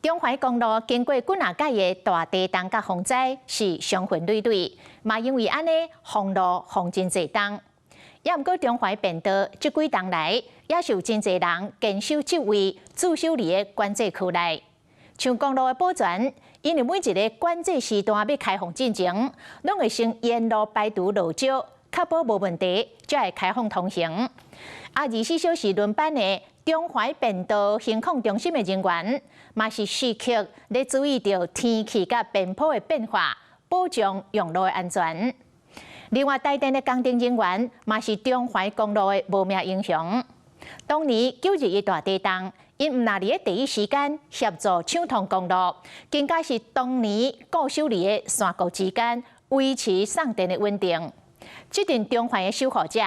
中環公路經過幾若擺的大地動佮風災，是傷痕累累，嘛因為按呢封路封真濟冬。也毋過中環便道這幾冬來，也是有真濟人堅守職位，駐守佇个管制區內。像公路的保全，𪜶佇每一个管制時段欲開放進前，攏會先沿路排除路石，確保無問題，才會開放通行。啊，24小時輪班的中環便道巡控中心的人員，嘛是時刻咧注意著天氣佮邊坡的變化，保障用路的安全。另外，台電的工程人員嘛是中環公路的無名英雄。當年9·21大地動，𪜶毋但佇咧第一時間協助搶通公路，更加是當年固守佇个山谷之間維持送電的穩定。這陣中環的守護者，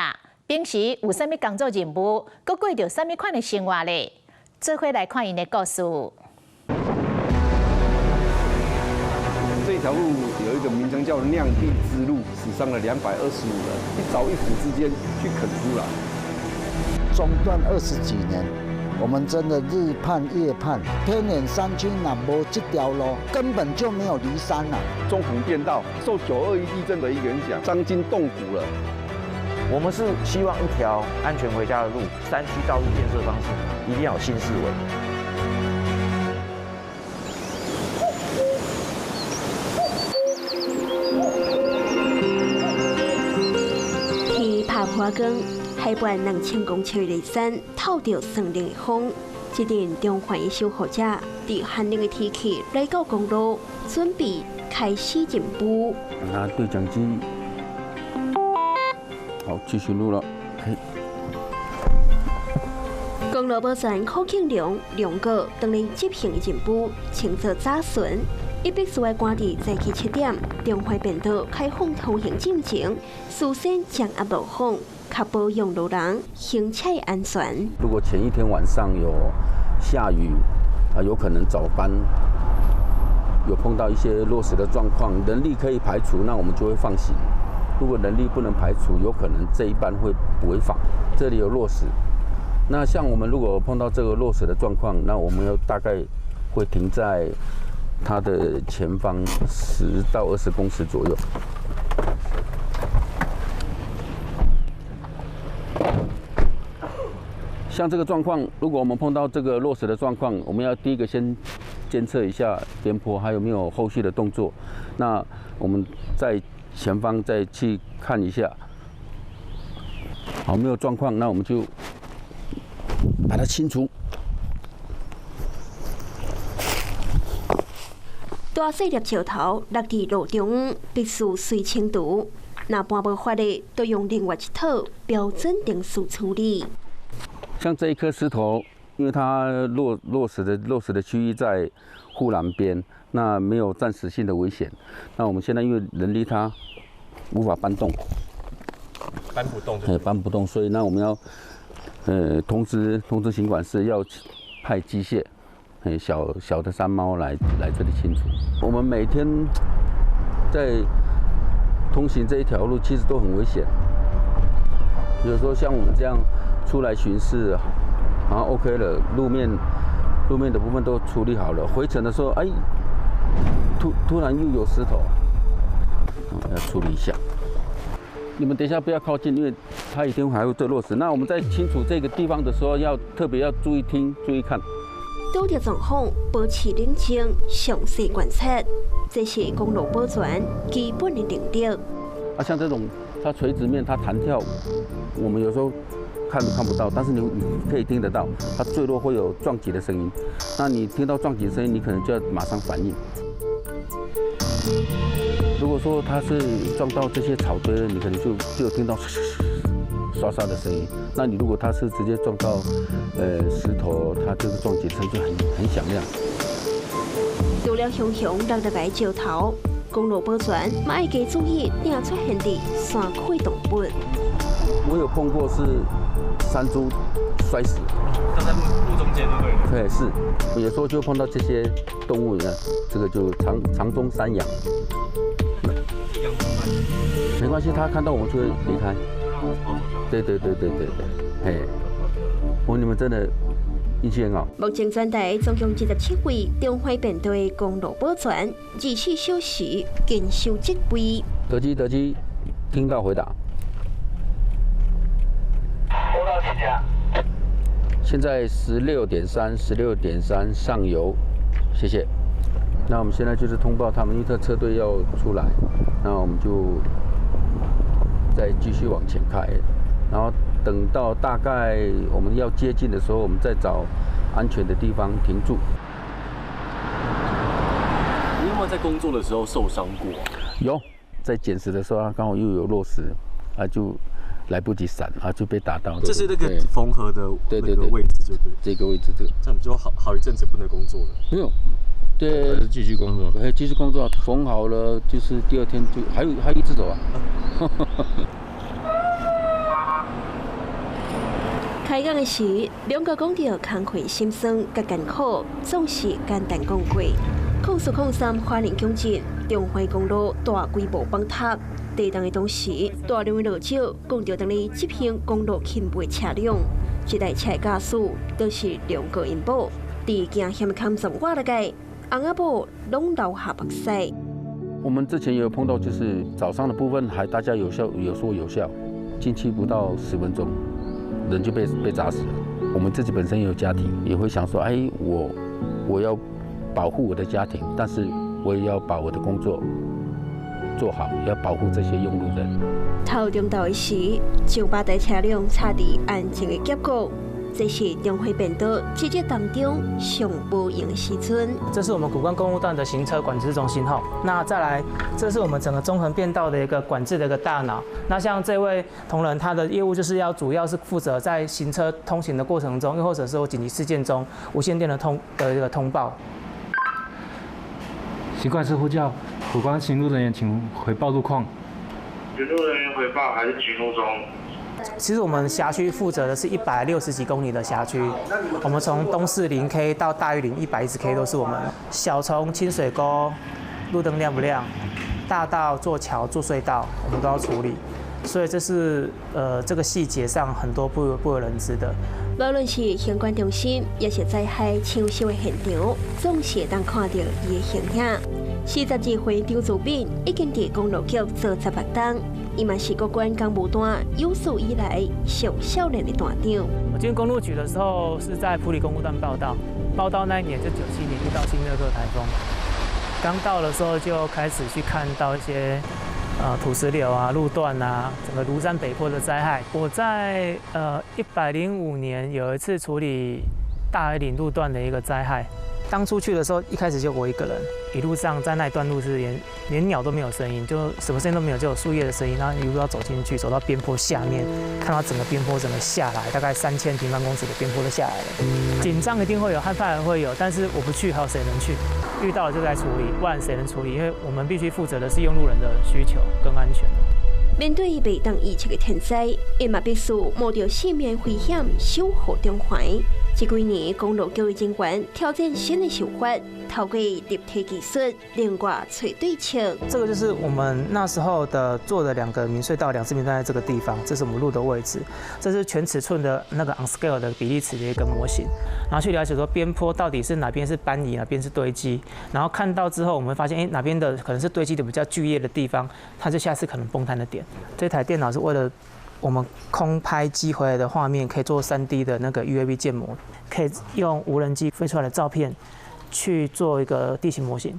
平時有啥物工作任務，閣過著啥物款的生活咧？做伙來看𪜶的故事。這條路有一個名稱叫釀地之路，死傷了225人，一鑿一斧之間去墾出來。中斷20幾年，我們真的日盼夜盼，偏遠山區若無這條路，根本就沒有離山啦。中橫便道受9·21地震的一個影響，傷筋動骨了。我們是希望一條安全回家的路，山區道路建設方式一定要有新思維。天拍破光，海拔2000公尺的山，透著森林的風。這陣中環的守護者，佇寒冷的天氣來到公路，準備開始任務。拿對講機，好，繼續錄了。公路保全柯慶良兩個當日執行任務，清做早巡。伊必須愛趕佇早起7點，中環便道開放通行進前，事先將壓路況，確保用路人行車安全。如果前一天晚上有下雨，啊，有可能早班有碰到一些落石的狀況，人力可以排除，那我們就會放行。如果人力不能排除，有可能這一班會違法。這裡有落石，那像我們如果碰到這個落石的狀況，那我們要大概會停在它的前方10到20公尺左右。像這個狀況，如果我們碰到這個落石的狀況，我們要第一個先監測一下邊坡還有沒有後續的動作。那我們在前方再去看一下，好，沒有狀況，那我們就把它清除。大細粒石頭落佇路中，必須隨清除。若搬無法的，就用另外一套標準程序處理。像這一顆石頭，因為它落石的區域在護欄邊，那沒有暫時性的危險。那我們現在因為人力它無法搬動，搬不動，哎，搬不動，所以那我們要通知行管室要派機械。小小的山貓來這裡清除。我們每天在通行這一條路，其實都很危險。有時候像我們這樣出來巡視，然後 OK 了，路面的部分都處理好了，回程的時候，哎，突然又有石頭，要處理一下。你們等一下不要靠近，因為它一定還會再落石。那我們在清除這個地方的時候，要特別要注意聽、注意看。拄著狀況，保持冷靜，詳細觀察，這是公路保全基本的能力。啊，像這種它垂直面它彈跳，我們有時候看都看不到，但是你可以聽得到，它墜落會有撞擊的聲音。那你聽到撞擊聲音，你可能就要馬上反應。如果說它是撞到這些草堆，你可能就聽到刷刷的聲音。那你如果它是直接撞到石頭，它這個撞擊聲就很響亮。除了雄雄落入來石頭，公路保全嘛愛加注意，定出現佇山區動物。我有碰過是山豬摔死，它在路中間對不對？對，是，有時候就碰到這些動物呢，這個就長鬃山羊。沒關係，他看到我們就會離開。對對對對對對，嘿，我你們真的运气很好。目前全台总共27位中华便道的公路保全，24小时坚守职位。得机得机，听到回答。现在16.3，16.3上游，谢谢。那我们现在就是通报他们，因为他车队要出来，那我们就再继续往前开，然后等到大概我们要接近的时候，我们再找安全的地方停住。你有没有在工作的时候受伤过？有，在捡拾的时候，刚好又有落石，啊就来不及闪，啊就被打到。这是那个缝合的那个位置，就对。这个位置，这个。这样就好好一阵子不能工作了。没有。对，继续工作。哎，继续工作，缝好了就是第二天就还有一直走啊。开工的时，两个讲到工课心酸佮艰苦，总是简单讲过。0403花莲乡镇中华公路大规模崩塌，地动的同时，大量的落石讲到当日执行公路勤务车辆，这台车的驾驶都是两个𪜶某，伫惊险的坎上我了解。翁仔某拢流下目屎。我们之前也有碰到，就是早上的部分还大家有笑有说有笑，进去不到10分钟，人就被砸死了。我们自己本身也有家庭，也会想说，哎，我要保护我的家庭，但是我也要把我的工作做好，要保护这些用路人。头中昼的时，上百台车辆插伫安静的结果。这是中华便道这节当中上无闲的时阵。这是我们谷关公路段的行车管制中心哈。那再来，这是我们整个中横便道的一个管制的一个大脑。那像这位同仁，他的业务就是要主要是负责在行车通行的过程中，又或者是说紧急事件中无线电的通的一个通报。习惯式呼叫，谷关行路人员请回报路况。行路人员回报还是行路中？其实我们辖区负责的是160几公里的辖区，我们从东势0 K 到大禹岭110 K 都是我们。小从清水沟，路灯亮不亮，大到做桥做隧道，我们都要处理。所以这是这个细节上很多不为人知的。无论是行管中心，抑是灾害抢修的现场，总是会当看到伊的形影。42岁张祖敏已经伫公路局做16冬，伊嘛是谷关工务段有史以来上少年的段长。我进公路局的时候是在埔里公路段报到，报到那一年就97年遇到新热克台风，刚到的时候就开始去看到一些土石流啊、路段啊，整个庐山北坡的灾害。我在105年有一次处理大禹岭路段的一个灾害。当初去的时候，一开始就我一个人，一路上在那一段路是连鸟都没有声音，就什么声音都没有，就有树叶的声音。然后一路要走进去，走到边坡下面，看到整个边坡整个下来，大概3000平方公尺的边坡都下来了。紧张一定会有，害怕也会有，但是我不去，还有谁能去？遇到了就该处理，不然谁能处理？因为我们必须负责的是用路人的需求跟安全。面对袂当预测的天灾，伊嘛必须冒著生命危险守护中环。这几年，公路局人员挑战新的手法，透过立体技术，另外揣对策。这个就是我们那时候的做的两个明隧道，两次明隧道在这个地方，这是我们路的位置，这是全尺寸的那个 on scale 的比例尺的一个模型，然后去了解说边坡到底是哪边是搬移，哪边是堆积，然后看到之后，我们发现，哎，哪边的可能是堆积的比较剧烈的地方，它就下次可能崩塌的点。这台电脑是为了我们空拍机回来的画面，可以做3D 的那个 UAV 建模，可以用无人机飞出来的照片去做一个地形模型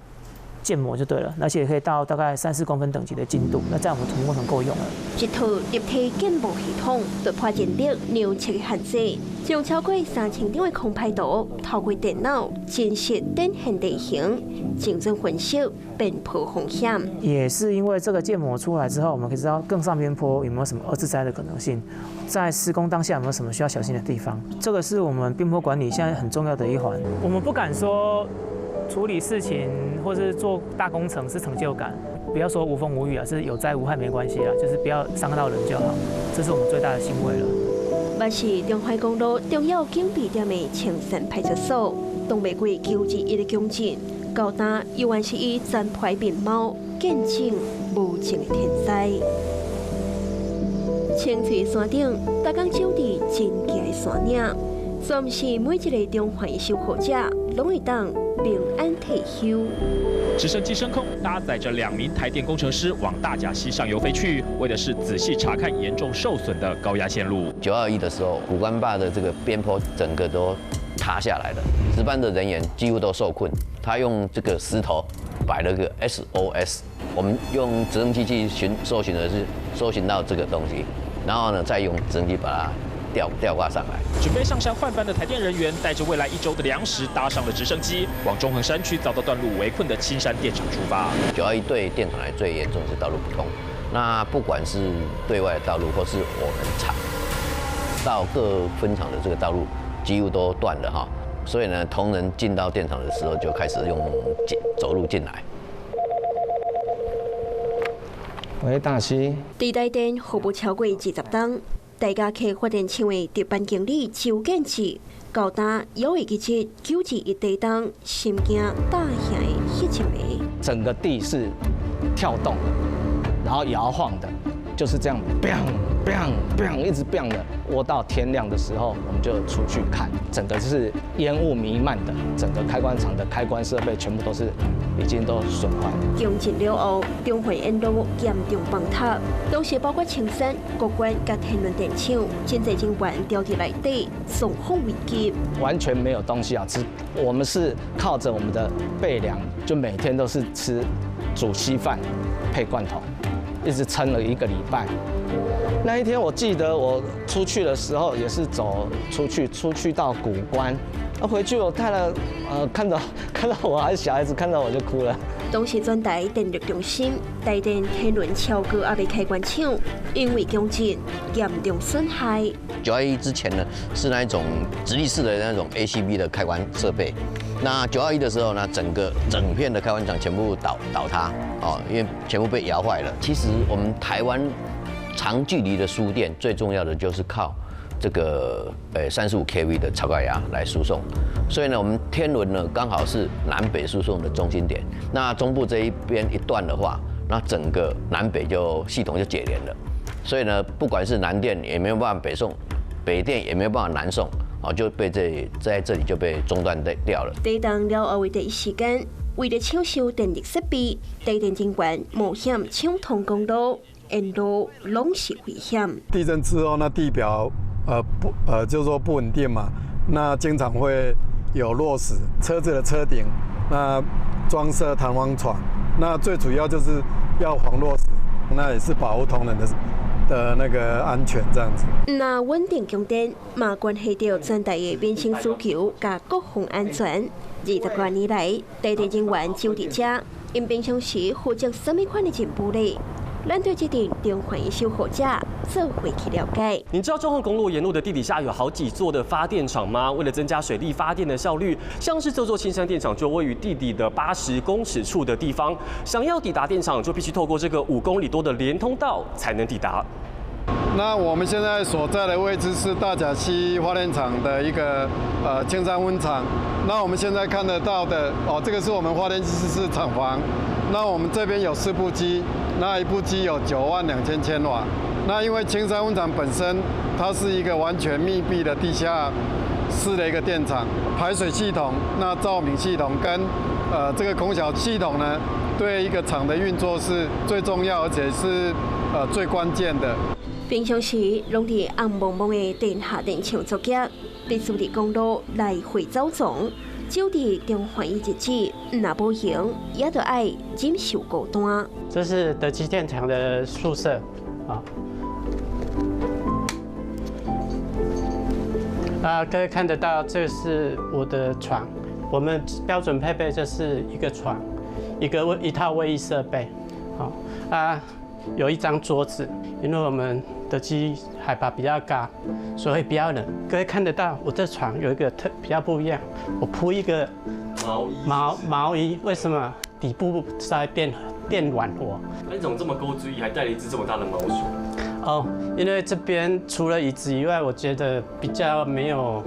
建模就对了，而且可以到大概3、4公分等级的精度，那在我们土木工程够用了。一套立体建模系统突破人力量测的限制，将超过3000张的空拍图透过电脑真实展现地形，精准分析边坡风险。也是因为这个建模出来之后，我们可以知道更上边坡有没有什么二次灾的可能性，在施工当下有没有什么需要小心的地方。这个是我们边坡管理现在很重要的一环。我们不敢说处理事情或是做大工程是成就感，不要说无风无雨啊，是有灾无害没关系啦，就是不要伤到人就好，这是我们最大的欣慰了。嘛是中华公路重要警备点的青山派出所，挡袂过9·11的强震，到今犹原是以残破面貌见证无情的天灾。青翠山顶，逐工守伫真崎的山岭，煞毋是每一个中環守護者攏會當平安退休。直升機升空，搭載着兩名台電工程師往大甲溪上游飛去，為的是仔細查看嚴重受損的高壓線路。921的時候，谷關壩的這個邊坡整個都塌下來了，值班的人員幾乎都受困。他用這個石頭擺了個 SOS，我們用直升機去尋搜尋的是搜尋到這個東西，然後呢再用直升機把它吊掛上來。準備上山換班的台電人員，帶着未來一周的糧食，搭上了直升機，往中橫山區遭到斷路圍困的青山電廠出發。921對電廠來最嚴重是道路不通，那不管是對外的道路，或是我們廠到各分廠的這個道路，幾乎都斷了哈。所以呢，同仁進到電廠的時候，就開始用走路進來。喂，大師。佇台電服務超過20冬，大甲溪發電廠的值班經理周建志，到今猶會記得921地動心驚膽嚇的彼一暝。整個地是跳動的，然後搖晃的，就是這樣，砰砰砰，一直砰的。窩到天亮的時候，我們就出去看，整個是煙霧彌漫的，整個開關廠的開關設備全部都是已經都損壞。強震了後，中環沿路嚴重崩塌，當時包括青山、谷關佮天倫電廠，真濟人員牢佇內底，狀況危急。完全沒有東西啊吃，我們是靠着我們的備糧，就每天都是吃煮稀飯配罐頭，一直撐了一個禮拜。那一天我記得我出去的時候也是走出去，出去到谷關，回去我看了，看到我還是小孩子，看到我就哭了。當時全台電力中心、台電天倫超高壓的開關廠，因為強震嚴重損害。921之前呢，是那一種直立式的那種 ACB 的開關設備。那921的時候呢，整片的開關廠全部倒塌哦，因為全部被搖壞了。其實我們台灣長距離的輸電最重要的就是靠這個35 kV 的超高壓來輸送，所以呢，我們天倫呢剛好是南北輸送的中心點。那中部這一邊一斷的話，那整個南北就系統就解連了。所以呢，不管是南電也沒有辦法北送，北電也沒有辦法南送，哦，就被在這裡就被中斷掉了。地動了後的第一時間，為了搶修電力設備，台電人員冒險搶通公路，沿路攏是危險。地震之後，那地表不就是說不穩定嘛，那經常會有落石，車子的車頂那裝設彈簧床，那最主要就是要防落石，那也是保護同仁的那個安全這樣子。那穩定供電嘛，關係到全台的民生需求佮國防安全。20多年來，台電人員就佇遮，𪜶平常時負責啥物款的任務咧？咱對這陣中環守護者做伙去了解。你知道中橫公路沿路的地底下有好幾座的發電廠嗎？為了增加水力發電的效率，像是這座青山電廠就位於地底的80公尺處的地方。想要抵達電廠，就必須透過這個5公里多的連通道才能抵達。那我們現在所在的位置是大甲溪發電廠的一個青山分廠。那我們現在看得到的哦，這個是我們發電機室廠房。那我們這邊有四部機，那一部機有9萬2千千瓦。那因為青山分廠本身它是一個完全密閉的地下室的一個電廠，排水系統、那照明系統跟這個空調系統呢，對一個廠的運作是最重要，而且是最關鍵的。平常時攏佇紅濛濛的地下電廠作業，必須佇公路來回走傱。走佇中環的日子，若無閒，也著愛忍受孤單。這是德基電廠的宿舍啊。啊，各位看得到，這是我的床。我們標準配備就是一個床，一套衛浴設備，好啊，有一張桌子，因為我們德基海拔比較高，所以比較冷。各位看得到，我這床有一個特比較不一樣，我鋪一個毛衣，毛衣，為什麼？底部稍微變暖和。那你怎麼這麼古錐，還帶了一隻這麼大的貓鼠？哦，因為這邊除了椅子以外，我覺得比較沒有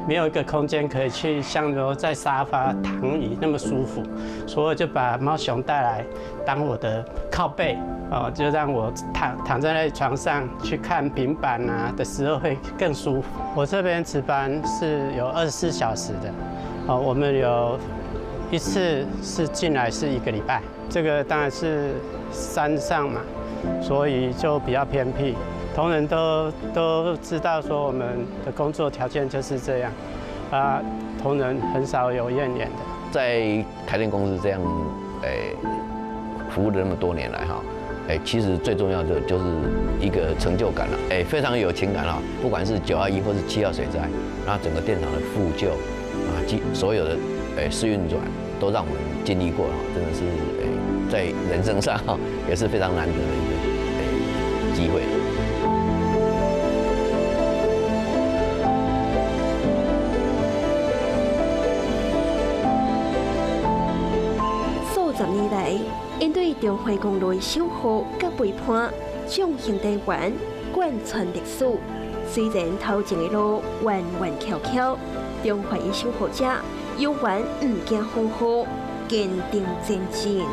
沒有一個空間可以去像說在沙發躺椅那麼舒服，所以就把貓熊帶來當我的靠背，哦，就讓我躺在那床上去看平板啊的時候會更舒服。我這邊值班是有24小時的，哦，我們有一次是進來是一個禮拜，這個當然是山上嘛，所以就比較偏僻。同仁都知道說我們的工作條件就是這樣，啊，同仁很少有怨言的。在台電公司這樣，服務了那麼多年來哈，其實最重要的就是一個成就感了，非常有情感哈。不管是921或是7號水災，那整個電廠的復舊啊，所有的試運轉都讓我們經歷過哈，真的是在人生上哈也是非常難得的一個機會。數十年來，𪜶對中華公路的守護佮陪伴，重型單元貫穿歷史。雖然頭前的路彎彎曲曲，中華的守護者猶原毋驚風雨，堅定前進。